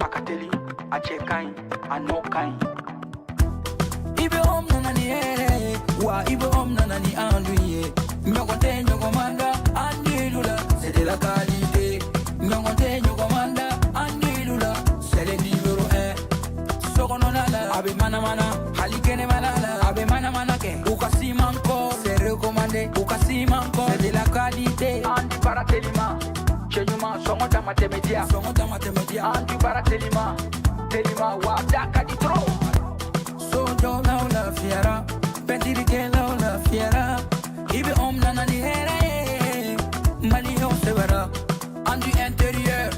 A ka teli, a cɛ ka ɲi, a nɔ ka ɲi. I bɛ om nana ni hɛrɛ ye wa, i bɛ om nana ni enduit ye. Ɲɔgɔn tɛ ɲɔgɔn man da enduit la, c'est de la qualité. Ɲɔgɔn tɛ ɲɔgɔn man da enduit la, c'est le numéro 1. Sokɔnɔna la, a bɛ manamana, hali kɛnɛmana la, a bɛ manamana kɛ. U ka ciment kɔ, c'est recommandé. U ka ciment kɔ, c'est de la qualité. Enduit baara telima, cɛ ɲuman, sɔngɔ dama tɛmɛ diya, sɔngɔ dama tɛmɛ diya. Enduit baara telima telima wa, da ka di trop. Sojɔlaw lafiyara, pɛntirikɛlaw lafiyara. I bɛ om nana ni hɛrɛ ye, maliyɛnw sɛbɛra. Enduit intérieur,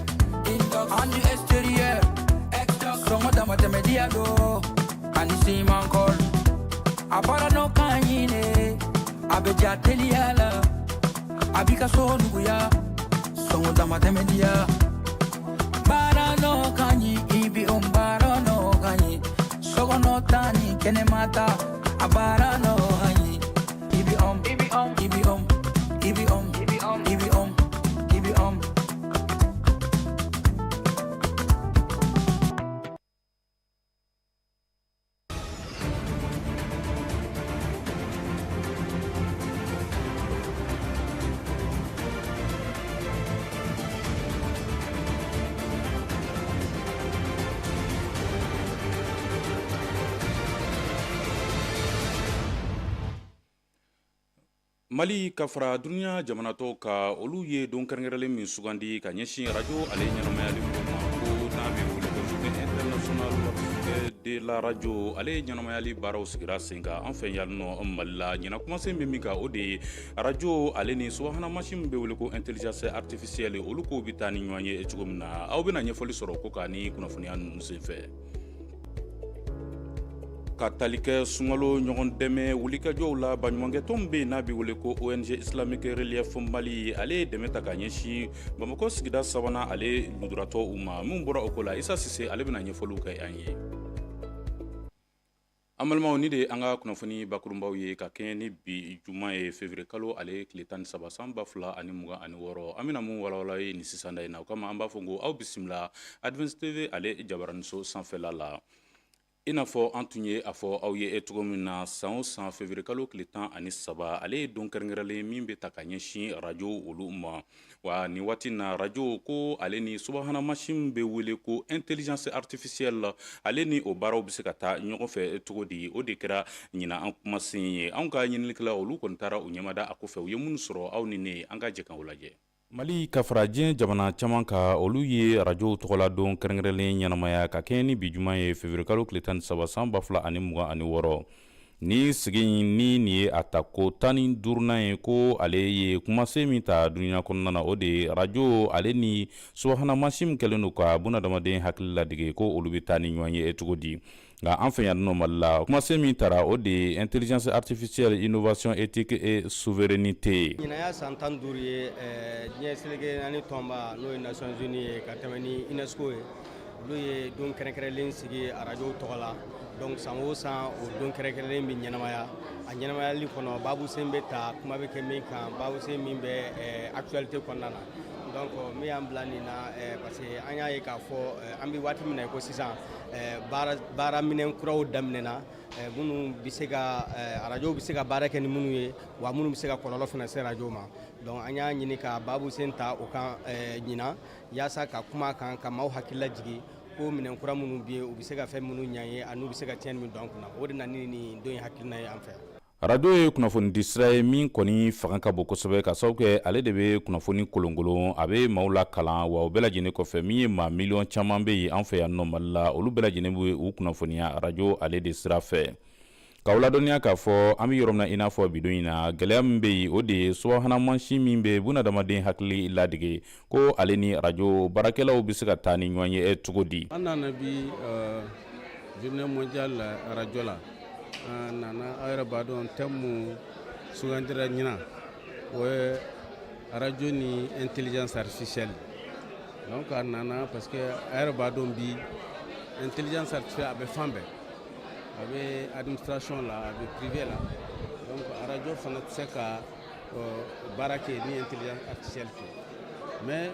enduit extérieur, sɔngɔ dama tɛmɛ diya do ani ciment colle. A baara nɔ ka ɲi de, a bɛ ja teliya la, a b'i ka so nuguya, sɔngɔ dama tɛmɛ diya. Baara nɔ ka ɲi, i bi o baara nɔ ka ɲi. Sokɔnɔ ta ni kɛnɛma ta, a baara nɔ ka ɲi. I bi om, i bi om, i bi om, i bi om, i bi om, i bi om, i bi om. Mali ka fara duniya jamana tɔw kan, olu ye don kɛrɛnkɛrɛnlen min sugandi ka ɲɛsin radio ale ɲɛnamayali ko ma, ko n'a bɛ wele ko journée internationale de la radio, ale ɲɛnamayali baaraw sigira sen kan an fɛ yan nɔ Mali la. Ɲinan kumasen bɛ min kan, o de ye radio ale ni subahana mansin min bɛ wele ko intelligence artificielle, olu kow bɛ taa ni ɲɔgɔn ye cogo min na. Aw bɛna ɲɛfɔli sɔrɔ ko kan ni kunnafoniya ninnu senfɛ. Ka tali kɛ sunkalo ɲɔgɔn dɛmɛ wulikajɔw la, baɲumankɛtɔn min bɛ yen n'a bɛ wele ko ONG Islamique Relief Mali, ale ye dɛmɛ ta ka ɲɛsin Bamakɔ sigida sabanan ale lujuratɔw ma. Min bɔra o ko la, Isa Sise, ale bɛna ɲɛfɔliw kɛ an ye. An balimaw, nin de ye an ka kunnafoni bakurunbaw ye ka kɛɲɛ ni bi juma ye, février kalo ale tile 13 san 2026. An bɛna mun walawala ye nin sisan da in na, o kama an b'a fɔ ko aw bisimila Advance TV ale jabaraniso sanfɛla la. I n'a fɔ an tun ye a fɔ aw ye cogo min na, san o san février kalo tile 13, ale ye don kɛrɛnkɛrɛnlen min bɛ ta ka ɲɛsin radio olu ma. Wa nin waati na, radio ko ale ni subahana mansin min bɛ wele ko intelligence artificielle, ale ni o baaraw bɛ se ka taa ɲɔgɔn fɛ cogo di? O de kɛra ɲinan an kumasen ye. Anw ka ɲininikɛla olu kɔni taara u ɲɛmada a kɔfɛ. U ye minnu sɔrɔ, aw ni ne, an ka jɛ ka o lajɛ. Mali ka fara diɲɛ jamana caman kan, olu ye arajow tɔgɔladon kɛrɛnkɛrɛnlen ɲɛnamaya ka kɛɲɛ ni bi juma ye, février kalo tile 13 san 2026. Ni sigi ni nin ye a ta ko 15nan ye, ko ale ye kumasen min ta dunya kɔnɔna na, o de ye arajo ale ni subahana mansin min kɛlen don ka bunadamaden hakili ladege, ko olu bɛ taa ni ɲɔgɔn ye cogo di? Nka an fɛ yan nɔ Mali la, kumasen min tara, o de ye intelligence artificielle, innovation éthique et souveraineté. Ɲinan y'a san 15 ye, diɲɛ seleke naani tɔnba, n'o ye Nations Unies ye, ka tɛmɛ ni UNESCO ye, olu ye don kɛrɛnkɛrɛnlen sigi arajow tɔgɔ la. Donc san o san, o don kɛrɛnkɛrɛnlen bɛ ɲɛnamaya. A ɲɛnamayali kɔnɔ, babusen bɛ ta, kuma bɛ kɛ min kan, babusen min bɛ actualité kɔnɔna na. Donc min y'an bila nin na, parce que an y'a ye k'a fɔ an bɛ waati min na i ko sisan, baaraminɛn kuraw daminɛna minnu bɛ se ka arajow bɛ se ka baara kɛ ni minnu ye, wa minnu bɛ se ka kɔlɔlɔ fana se arajow ma. Donc an y'a ɲini ka babusen ta o kan ɲinan, yaasa ka kuma kan, ka maaw hakili lajigin ko minɛn kura minnu bɛ yen, u bɛ se ka fɛn minnu ɲɛ ye ani u bɛ se ka tiɲɛni min don an kunna. O de nana ni nin don in hakilina ye an fɛ. Arajo ye kunnafonidi sira ye min kɔni fanga ka bon kosɛbɛ, ka sababu kɛ ale de bɛ kunnafoni kolonkolon, a bɛ maaw lakalan. Wa o bɛɛ lajɛlen kɔfɛ, min ye maa miliyɔn caman bɛ yen an fɛ yan nɔ Mali la, olu bɛɛ lajɛlen bɛ u kunnafoniya arajo ale de sira fɛ. K'aw ladɔnniya k'a fɔ an bɛ yɔrɔ min na i n'a fɔ bi don in na, gɛlɛya min bɛ yen, o de ye subahana mansin min bɛ bunadamaden hakili ladege, ko ale ni arajo baarakɛlaw bɛ se ka taa ni ɲɔgɔn ye cogo di? An nana bi journée mondiale arajo la. An nana, aw yɛrɛ b'a dɔn, thème mun sugandira ɲinan, o ye arajo ni intelligence artificielle. Donc a nana parce que a yɛrɛ b'a dɔn bi, intelligence artificielle a bɛ fan bɛɛ, a bɛ administration la, a bɛ privé la. Donc arajo fana tɛ se ka baara kɛ ni intelligence artificielle tɛ. Mais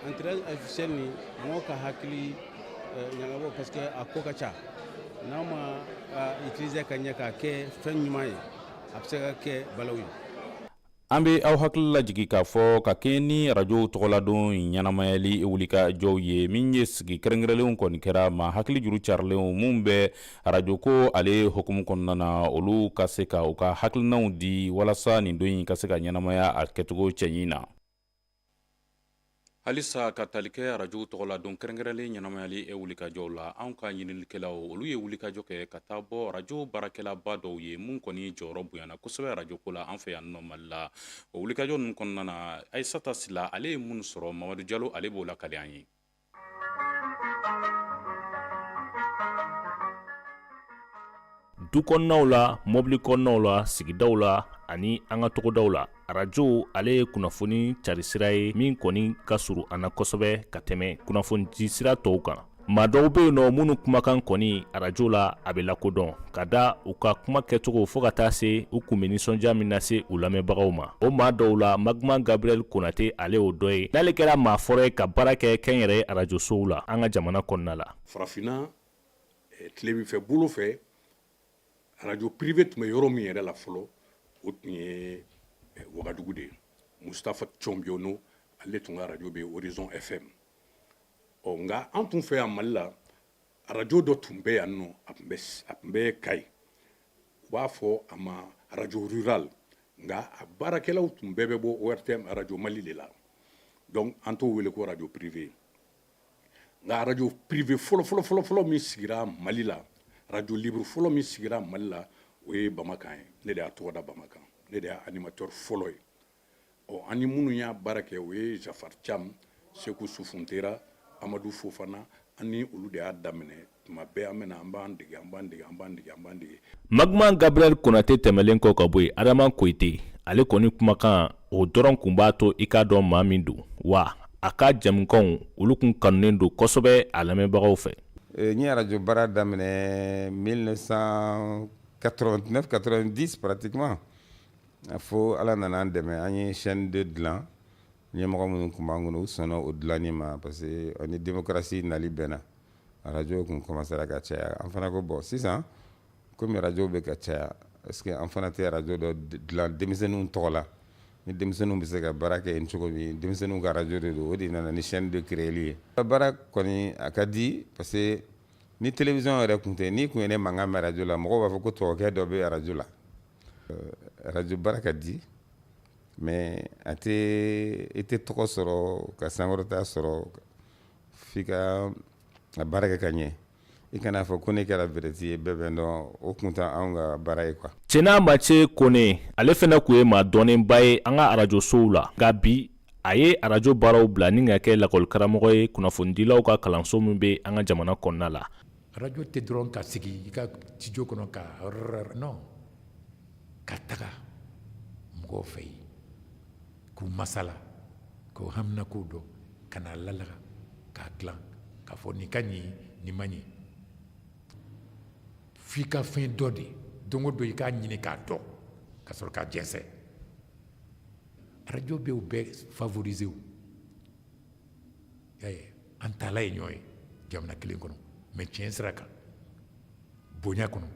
Intelligence artificielle nin, mɔgɔw ka hakili ɲagabɔ, parce que a ko ka ca. N'a ma utiliser ka ɲɛ k'a kɛ fɛn ɲuman ye, a bɛ se ka kɛ balawu ye. An bɛ aw hakili lajigin k'a fɔ, ka kɛɲɛ ni arajow tɔgɔladon ɲɛnamayali wulikajɔw ye, min ye sigi kɛrɛnkɛrɛnlenw kɔni kɛra, ma hakili juru carilenw minnu bɛ arajo ko ale hukumu kɔnɔna na, olu ka se ka u ka hakilinaw di walasa nin don in ka se ka ɲɛnamaya a kɛcogo cɛɲi na. Halisa ka tali kɛ arajow tɔgɔladon kɛrɛnkɛrɛnlen ɲɛnamayali wulikajɔw la, anw ka ɲininikɛlaw, olu ye wulikajɔ kɛ ka taa bɔ arajo baarakɛlaba dɔw ye mun kɔni jɔyɔrɔ bonyana kosɛbɛ arajo ko la an fɛ yan nɔ Mali la. O wulikajɔ ninnu kɔnɔna na, Ayisata Sila, ale ye minnu sɔrɔ, Mamadu Jalo, ale b'o lakali an ye. Du kɔnɔnaw la, mɔbili kɔnɔnaw la, sigidaw la ani an ka togodaw la, arajo ale ye kunnafoni carisira ye min kɔni ka surun an na kosɛbɛ ka tɛmɛ kunnafonidi sira tɔw kan. Maa dɔw bɛ yen nɔ minnu kumakan kɔni arajo la, a bɛ lakodɔn ka da u ka kuma kɛcogo fo ka taa se u kun bɛ nisɔndiya min lase u lamɛnbagaw ma. O maa dɔw la, Maguma Gabriel Konate, ale y'o dɔ ye, n'ale kɛra maa fɔlɔ ye ka baara kɛ kɛnyɛrɛye arajosow la an ka jamana kɔnɔna la. Farafinna tilebinfɛ bolo fɛ, arajo privé tun bɛ yɔrɔ min yɛrɛ la fɔlɔ, o tun ye Wagadugu de ye. Mustafa Cɔnbiono, ale tun ka arajo bɛ Horizon FM. Ɔ nka an tun fɛ yan Mali la, arajo dɔ tun bɛ yan nɔ, a tun bɛ Kayi, u b'a fɔ a ma arajo rural, nka a baarakɛlaw tun bɛɛ bɛ bɔ ORTM, arajo Mali de la. Donc an t'o wele ko arajo privé. Nka arajo privé fɔlɔ fɔlɔ fɔlɔ fɔlɔ min sigira Mali la, arajo libre fɔlɔ min sigira Mali la, o ye Bamakan ye. Ne de y'a tɔgɔ da Bamakan, ne de y'a animateur fɔlɔ ye. Ɔ an ni minnu y'a baara kɛ, o ye Jafar Cham, Seku Sufuntera, Amadu Fofana. An ni olu de y'a daminɛ. Tuma bɛɛ an bɛna, an b'an dege, an b'an dege, an b'an dege, an b'an dege. Maguma Gabriel Konate tɛmɛlen kɔ ka bɔ yen, Adama Koyite, ale kɔni kumakan o dɔrɔn kun b'a to i k'a dɔn maa min don wa. A ka jɛmukanw, olu kun kanunen don kosɛbɛ a lamɛnbagaw fɛ. N ye arajo baara daminɛ 1989, 90 pratiquement, fo Ala nana an dɛmɛ, an ye chaîne 2 dilan. Ɲɛmɔgɔ minnu tun b'an kɔnɔ, u sɔnna o dilanni ma, parce que ni démocratie nali bɛnna, arajo tun commencera ka caya. An fana ko bon, sisan komi arajo bɛ ka caya, est ce que an fana tɛ arajo dɔ dilan denmisɛnninw tɔgɔ la, ni denmisɛnninw bɛ se ka baara kɛ yen cogo min, denmisɛnninw ka arajo de don? O de nana ni chaîne 2 créer ye. Baara kɔni a ka di, parce que ni télévision yɛrɛ tun tɛ, n'i tun ye ne mankan mɛn arajo la, mɔgɔw b'a fɔ ko tubabukɛ dɔ bɛ arajo la. Arajo baara ka di, mais a tɛ, i tɛ tɔgɔ sɔrɔ ka sankɔrɔta sɔrɔ f'i ka a baara kɛ ka ɲɛ. I kana fɔ ko ne kɛra vedette ye, bɛɛ bɛ n dɔn, o kun tɛ anw ka baara ye quoi. Cɛna Mace Kone, ale fana tun ye maa dɔnnenba ye an ka arajosow la, nka bi a ye arajo baaraw bila ni ka kɛ lakɔlikaramɔgɔ ye kunnafonidilaw ka kalanso min bɛ an ka jamana kɔnɔna la. Arajo tɛ dɔrɔn ka sigi i ka studio kɔnɔ ka non, ka taga mɔgɔw fɛ yen k'u masala, k'u haminakow dɔn, ka n'a lalaga k'a dilan k'a fɔ nin ka ɲi, nin ma ɲi. F'i ka fɛn dɔ de don o don, i k'a ɲini k'a dɔn ka sɔrɔ k'a jɛnsɛn. Arajo bɛ o bɛɛ favoriser. O y'a ye, an taala ye ɲɔgɔn ye jamana kelen kɔnɔ, mais tiɲɛ sira kan, bonya kɔnɔ.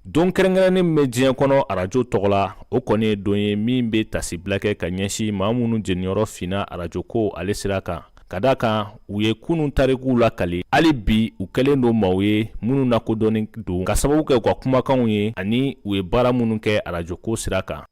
Don kɛrɛnkɛrɛnnen min bɛ diɲɛ kɔnɔ arajo tɔgɔ la, o kɔni ye don ye min bɛ tasibila kɛ ka ɲɛsin maa minnu jeniyɔrɔ finna arajo ko ale sira kan, ka da kan u ye kunun tarikuw lakali. Hali bi u kɛlen don maaw ye minnu lakodɔnnen don ka sababu kɛ u ka kumakanw ye ani u ye baara minnu kɛ arajo ko sira kan.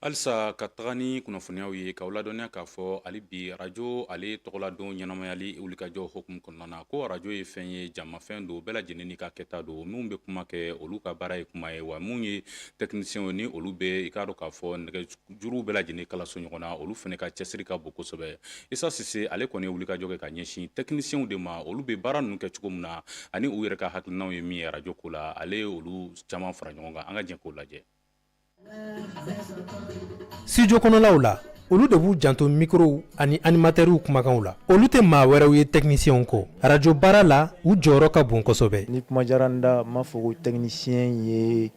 Halisa ka taga ni kunnafoniyaw ye, k'aw ladɔnniya k'a fɔ hali bi arajo ale tɔgɔladon ɲɛnamayali wulikajɔ hukumu kɔnɔna na, ko arajo ye fɛn ye, jamafɛn don, bɛɛ lajɛlen n'i ka kɛta don. Minnu bɛ kuma kɛ, olu ka baara ye kuma ye wa. Mun ye techniciens ni olu bɛ, i k'a dɔn k'a fɔ nɛgɛjuruw bɛɛ lajɛlen kalaso ɲɔgɔn na, olu fana ka cɛsiri ka bon kosɛbɛ. Isa Sise, ale kɔni ye wulikajɔ kɛ ka ɲɛsin techniciens de ma, olu bɛ baara ninnu kɛ cogo min na ani u yɛrɛ ka hakilinaw ye min ye arajo ko la. Ale ye olu caman fara ɲɔgɔn kan, an ka jɛ k'o lajɛ. Studio kɔnɔlaw la, olu de b'u janto microw ani animatɛriw kumakanw la. Olu tɛ maa wɛrɛw ye technicienw kɔ. Arajo baara la, u jɔyɔrɔ ka bon kosɛbɛ. Ni kuma diyara n da, n b'a fɔ ko technicien ye,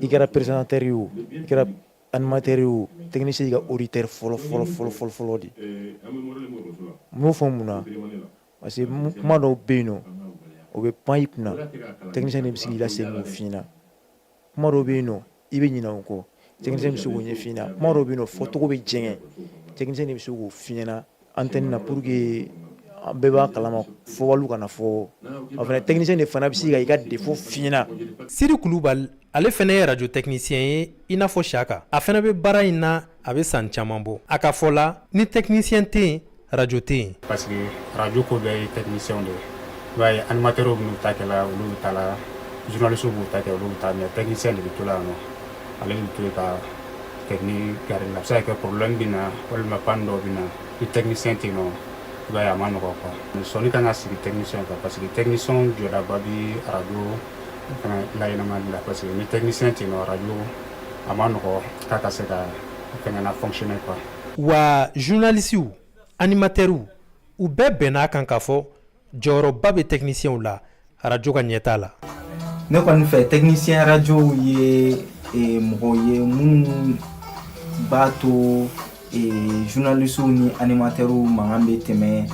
i kɛra présentateur ye o, i kɛra animateur ye o, technicien y'i ka auditeur fɔlɔ fɔlɔ fɔlɔ fɔlɔ fɔlɔ de. N b'o fɔ mun na? Parce que kuma dɔw bɛ yen nɔ, o bɛ pan i kunna, technicien de bɛ se k'i lasegin k'o f'i ɲɛna. Kuma dɔw bɛ yen nɔ, i bɛ ɲinɛ o kɔ, technicien bɛ se k'o ɲɛf'i ɲɛna. Kuma dɔw bɛ yen nɔ, fɔcogo bɛ jɛngɛ, technicien de bɛ se k'o f'i ɲɛna antenne na pour que an bɛɛ b'a kalama, fɔbaliw kana fɔ. O fana, technicien de fana bɛ se ka i ka défaut f'i ɲɛna. Siri Kulubali, ale fana ye radio technicien ye i n'a fɔ Saka. A fana bɛ baara in na, a bɛ san caman bɔ. A ka fɔ la, ni technicien tɛ yen, radio tɛ yen. Parce que radio ko bɛɛ ye technicien de ye. I b'a ye, animateurs b'u ta kɛ la, olu bɛ taa la, journalistes b'u ta kɛ, olu bɛ taa, mais technicien de bɛ to la yan nɔ. Ale de bɛ to yen ka technique garder la. A bɛ se ka kɛ problème bɛ na walima panne dɔw bɛ na, ni technicien tɛ yen nɔ, i b'a ye, a ma nɔgɔ quoi. Sɔnni kan ka sigi technicien kan, parce que technicien jɔdaba bi radio fana layɛlɛmali la, parce que ni technicien tɛ yen nɔ, radio a ma nɔgɔ k'a ka se ka fɛngɛ na fonctionner quoi. Wa journalisiw, animatɛriw, u bɛɛ bɛnna a kan k'a fɔ jɔyɔrɔba bɛ technicienw la radio ka ɲɛtaa la. Ne kɔni fɛ, technicien radio ye mɔgɔw ye minnu b'a to journalistes ni animateurs mankan bɛ tɛmɛ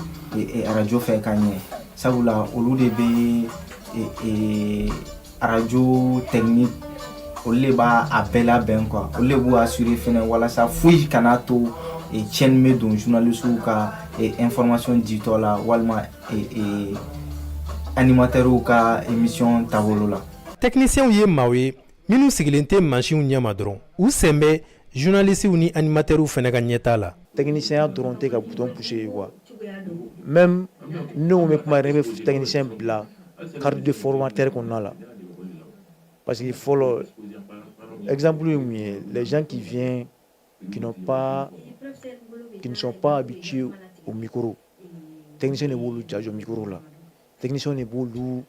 radio fɛ ka ɲɛ, sabula olu de bɛ radio technique, olu de b'a a bɛɛ labɛn quoi. Olu de b'u assurer fɛnɛ walasa foyi kana to tiɲɛni bɛ don journalistes ka information ditɔ la walima animateurs ka émission taabolo la. Techniciens ye maaw ye minnu sigilen tɛ mansinw ɲɛma dɔrɔn, u sen bɛ journalistes ni animateurs fana ka ɲɛtaa la. Technicien dɔrɔn tɛ ka bouton pousser ye quoi. Même ne bɛ kuma yɛrɛ, ne bɛ technicien bila cadre de formateur kɔnɔna la, parce que fɔlɔ, exemple ye mun ye? Les gens qui viennent, qui n'ont pas qui ne sont pas habitués au micro, technicien de b'olu jajɔ micro la, technicien de b'olu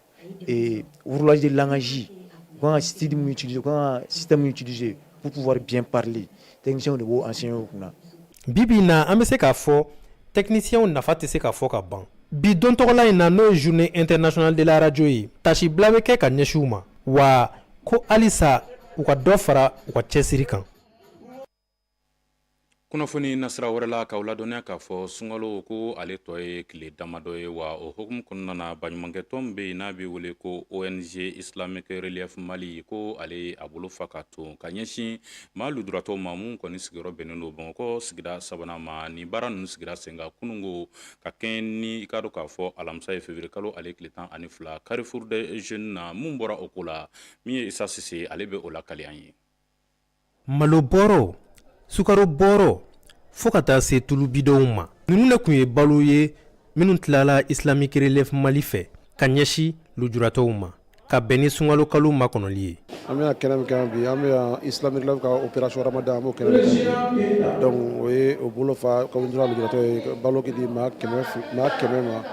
roulage de langage, u kan ka style mun utiliser, u kan ka système mun utiliser pour pouvoir bien parler, technicien de b'o enseigner u kunna. Bi bi in na, an bɛ se k'a fɔ techniciens nafa tɛ se ka fɔ ka ban. Bi don tɔgɔla in na, n'o ye Journée internationale de la radio ye, tasibila bɛ kɛ ka ɲɛsin u ma, wa ko halisa u ka dɔ fara u ka cɛsiri kan. Kunnafoni nasira wɛrɛ la, k'aw ladɔnniya k'a fɔ sunkalo ko ale tɔ ye tile damadɔ ye. Wa o hukumu kɔnɔna na, baɲumankɛtɔn bɛ yen n'a bɛ wele ko ONG Islamic Relief Mali, ko ale a bolo fa ka ton ka ɲɛsin maa lujuratɔw ma mun kɔni sigiyɔrɔ bɛnnen don Bamakɔ sigida sabanan ma. Nin baara ninnu sigira sen kan kunungo ka kɛɲɛ ni i k'a dɔn k'a fɔ alamisa ye, février kalo ale tile 12, Carrefour des Jeunes na. Mun bɔra o ko la, min ye Isa Sise, ale bɛ o lakali an ye. Malo bɔrɔ, sukaro bɔrɔ, fo ka taa se tulu bidɔnw ma, ninnu de tun ye balo ye minnu tilala Islamic Relief Mali fɛ ka ɲɛsin lujuratɔw ma ka bɛn ni sunkalo kalo makɔnɔli ye. An bɛna kɛnɛ min kan bi, an bɛ Islamic Relief ka opération Ramadan, an b'o kɛnɛ kan bi. Donc o ye o bolo fa comme lujuratɔ ye, balo di maa 100, maa 100 ma.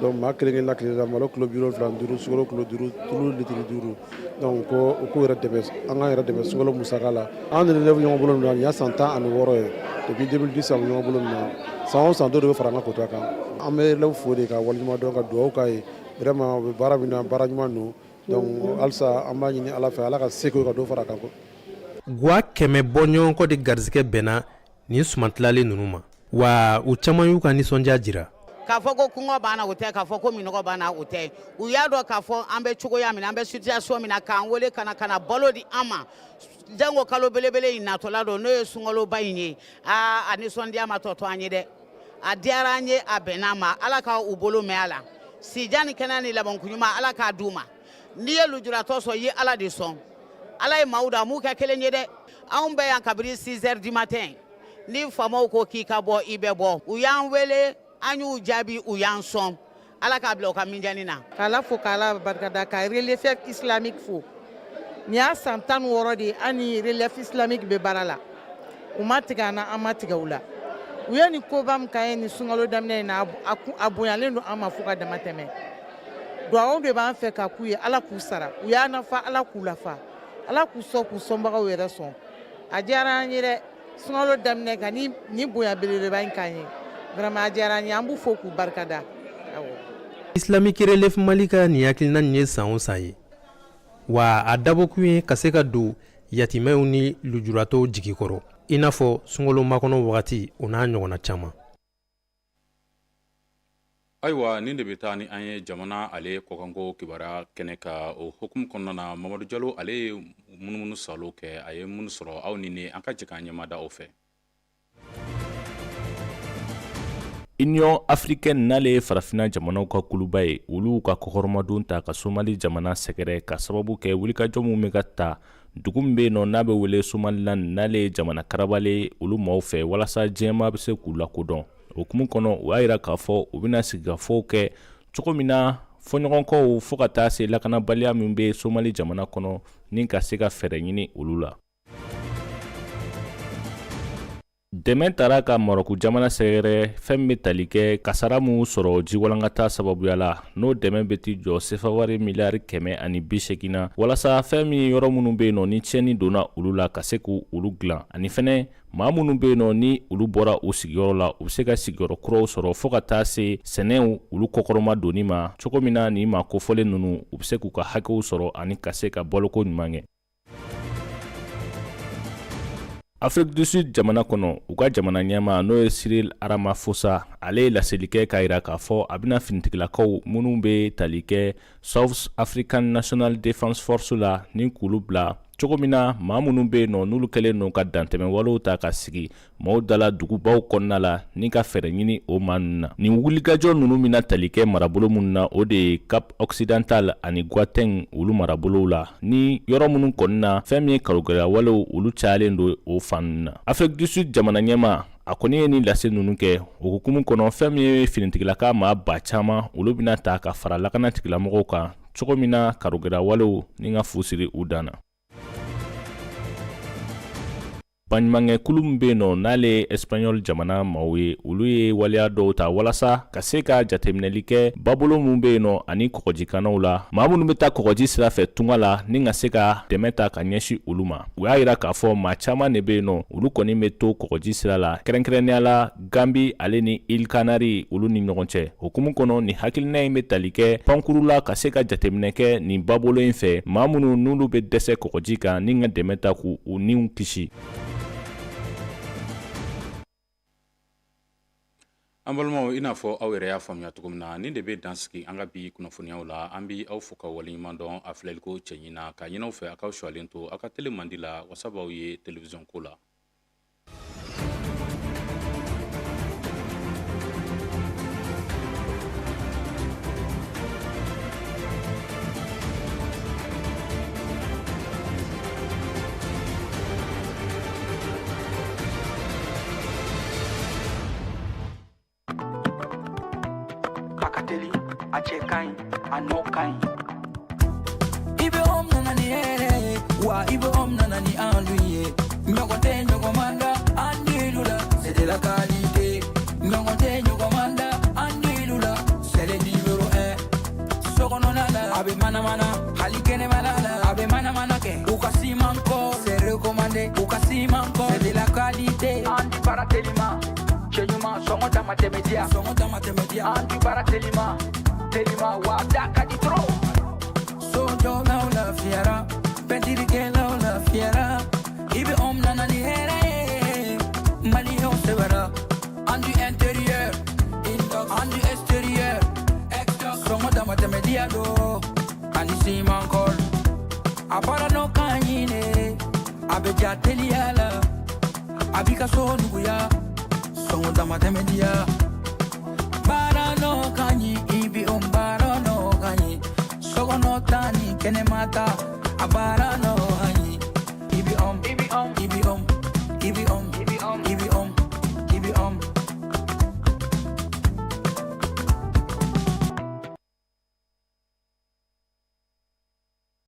Donc maa kelen kelenna kelen na, malo kilo 75, sukaro kilo 5, tulu litiri 5. Donc ko u k'u yɛrɛ dɛmɛ, an k'an yɛrɛ dɛmɛ sunkalo musaka la. An ni Relève ɲɔgɔn bolo nin na, nin y'a san 16 ye, depuis 2010 an bɛ ɲɔgɔn bolo nin na. San o san, dɔ de bɛ fara an ka quota kan. An bɛ Relève fo de ka waleɲuman dɔn, ka dugawu k'a ye. Vraiment, u bɛ baara min na, baara ɲuman don. Donc halisa an b'a ɲini Ala fɛ, Ala ka se kɛ ka dɔ fara a kan. Gwa 100 bɔ ɲɔgɔn kɔ de garisɛgɛ bɛnna nin suman tilalen ninnu ma, wa u caman y'u ka nisɔndiya jira. K'a fɔ ko kɔngɔ b'an na, o tɛ. K'a fɔ ko minɔgɔ b'an na, o tɛ. U y'a dɔn k'a fɔ an bɛ cogoya min na, an bɛ situation min na, k'an wele ka na ka na balo di an ma, jango kalo belebele in natɔla don, n'o ye sunkaloba in ye. Aa, a nisɔndiya ma tɔ to an ye dɛ. A diyara an ye, a bɛnna ma. Ala ka u bolo mɛn a la, sijan ni kɛnɛya ni labankoɲuman, Ala k'a d'u ma. N'i ye lujuratɔ sɔn, i ye Ala de sɔn. Ala ye maaw da, a m'u kɛ kelen ye dɛ. Anw bɛ yan kabini 6 heures du matin. Ni faamaw ko k'i ka bɔ, i bɛ bɔ. U y'an wele, an y'u jaabi, u y'an sɔn. Ala k'a bila u ka minjani na. K'Ala fo, k'Ala barikada, ka Relief Islamique fo. Nin y'a san 16 de ye an ni Relief Islamique bɛ baara la. U ma tigɛ an na, an ma tigɛ u la. U ye nin koba min k'an ye nin sunkalo daminɛ in na, a bonyalen don an ma fo ka dama tɛmɛ. Duwawu de b'an fɛ ka k'u ye, Ala k'u sara. U y'an nafa, Ala k'u lafa, Ala k'u sɔn, k'u sɔnbagaw yɛrɛ sɔn. A diyara an ye dɛ, sunkalo daminɛ ka ni nin bonya belebeleba in k'an ye. Vraiment, a diyara an ye, an b'u fo k'u barikada, awɔ. Islamic Relief Mali ka nin hakilina nin ye san o san ye, wa a dabɔkun ye ka se ka don yatimɛw ni lujuratɔw jigi kɔrɔ, i n'a fɔ sunkalo makɔnɔ wagati, o n'a ɲɔgɔnna caman. Ayiwa, nin de bɛ taa ni an ye jamana ale kɔkanko kibaruya kɛnɛ kan. O hukumu kɔnɔna na, Mamadu Jalo ale ye munumunu salo kɛ. A ye minnu sɔrɔ, aw ni ne, an ka jɛ k'an ɲɛmada o fɛ. Union africaine, n'ale ye farafinna jamanaw ka kuluba ye, olu ka kɔkɔrɔmadon ta ka Somali jamana sɛgɛrɛ ka sababu kɛ wulikajɔ min bɛ ka ta dugu min bɛ yen nɔ n'a bɛ wele Somaliland, n'ale ye jamana karabalen olu maaw fɛ, walasa diɲɛmaa bɛ se k'u lakodɔn. O hukumu kɔnɔ, u y'a jira k'a fɔ u bɛna sigikafɔw kɛ cogo min na fɔɲɔgɔnkɔw fo ka taa se lakanabaliya min bɛ Somali jamana kɔnɔ, ni ka se ka fɛɛrɛ ɲini olu la. Dɛmɛ taara ka Marɔku jamana sɛgɛrɛ fɛn min bɛ tali kɛ kasara minnu sɔrɔ jiwalankata sababuya la, n'o dɛmɛ bɛ t'i jɔ sefawari miliyari 180 na, walasa fɛn min yɔrɔ minnu bɛ yen nɔ ni tiɲɛni donna olu la, ka se k'olu dilan, ani fɛnɛ maa minnu bɛ yen nɔ ni olu bɔra u sigiyɔrɔ la, u bɛ se ka sigiyɔrɔ kuraw sɔrɔ, fo ka taa se sɛnɛw olu kɔkɔrɔma donni ma, cogo min na nin maa kofɔlen ninnu u bɛ se k'u ka hakɛw sɔrɔ ani ka se ka baloko ɲuman kɛ. Afrique du Sud jamana kɔnɔ, u ka jamana ɲɛmaa, n'o ye Cyril Ramaphosa, ale ye laseli kɛ k'a jira k'a fɔ a bɛna finitigilakaw minnu bɛ tali kɛ South African National Defence Force la, ni k'olu bila cogo min na maa minnu bɛ yen nɔ n'olu kɛlen don ka dantɛmɛwalew ta ka sigi maaw dala dugubaw kɔnɔna la, ni ka fɛɛrɛ ɲini o maa ninnu na. Nin wulikajɔ ninnu bɛna tali kɛ marabolo minnu na, o de ye Cap Occidental ani Gauteng olu marabolow la, ni yɔrɔ minnu kɔni na fɛn min ye karogɛlɛyawalew olu cayalen don o fan ninnu na. Afrique du Sud jamana ɲɛmaa, a kɔni ye nin lase ninnu kɛ o hukumu kɔnɔ, fɛn min ye finitigilaka maa ba caman, olu bɛna ta ka fara lakana tigilamɔgɔw kan cogo min na karogɛlɛyawalew ni ka fu siri u dan na. Baɲumankɛkulu min bɛ yen nɔ n'ale ye Espagnol jamana maaw ye, olu ye waleya dɔw ta walasa ka se ka jateminɛli kɛ babolo minnu bɛ yen nɔ ani kɔgɔjikanaw la, maa minnu bɛ taa kɔgɔji sira fɛ tunga la, ni ka se ka dɛmɛ ta ka ɲɛsin olu ma. U y'a jira k'a fɔ maa caman de bɛ yen nɔ, olu kɔni bɛ to kɔgɔji sira la, kɛrɛnkɛrɛnnenya la Gambi ale ni Îles Canaries olu ni ɲɔgɔn cɛ. Hukumu kɔnɔ, nin hakilina in bɛ tali kɛ pankuru la ka se ka jateminɛ kɛ nin babolo in fɛ, maa minnu n'olu bɛ dɛsɛ kɔgɔji kan, ni ka dɛmɛ ta k'u niw kisi. An balimaw, i n'a fɔ aw yɛrɛ y'a faamuya cogo min na, nin de bɛ dan sigi an ka bi kunnafoniyaw la. An bɛ aw fo ka waleɲuman dɔn a filɛliko cɛɲi na, k'a ɲini aw fɛ a k'aw suyalen to aw ka tele mandi la, wasa b'aw ye télévision ko la. A ka teli, a cɛ ka ɲi, a nɔ ka ɲi. IBM nana ni hɛrɛ ye wa, IBM nana ni enduit ye. Ɲɔgɔn tɛ ɲɔgɔn man da enduit la, c'est de la qualité. Ɲɔgɔn tɛ ɲɔgɔn man da enduit la, c'est le numéro 1. Sokɔnɔna la, a bɛ manamana, hali kɛnɛmana la, a bɛ manamana kɛ. U ka ciment ko, c'est recommandé. U ka ciment ko, c'est de la qualité. Enduit baara telima, cɛ ɲuman, sɔngɔ dama tɛmɛ diya, sɔngɔ dama tɛmɛ diya. Enduit baara telima, telima wa da ka di trop. Sojɔlaw lafiyara, pɛntirikɛlaw lafiyara. IBM nana ni hɛrɛ ye, maliyɛnw sɛbɛra. Enduit intérieur, enduit extérieur, sɔngɔ dama tɛmɛ diya don, ani ciment colle. A baara nɔ ka ɲi ne, a bɛ ja teliya la, a b'i ka so nuguya, sɔngɔ dama tɛmɛ diya. Baara nɔ ka ɲi, IBM baara nɔ ka ɲi, sokɔnɔ ta ni kɛnɛma ta, a baara.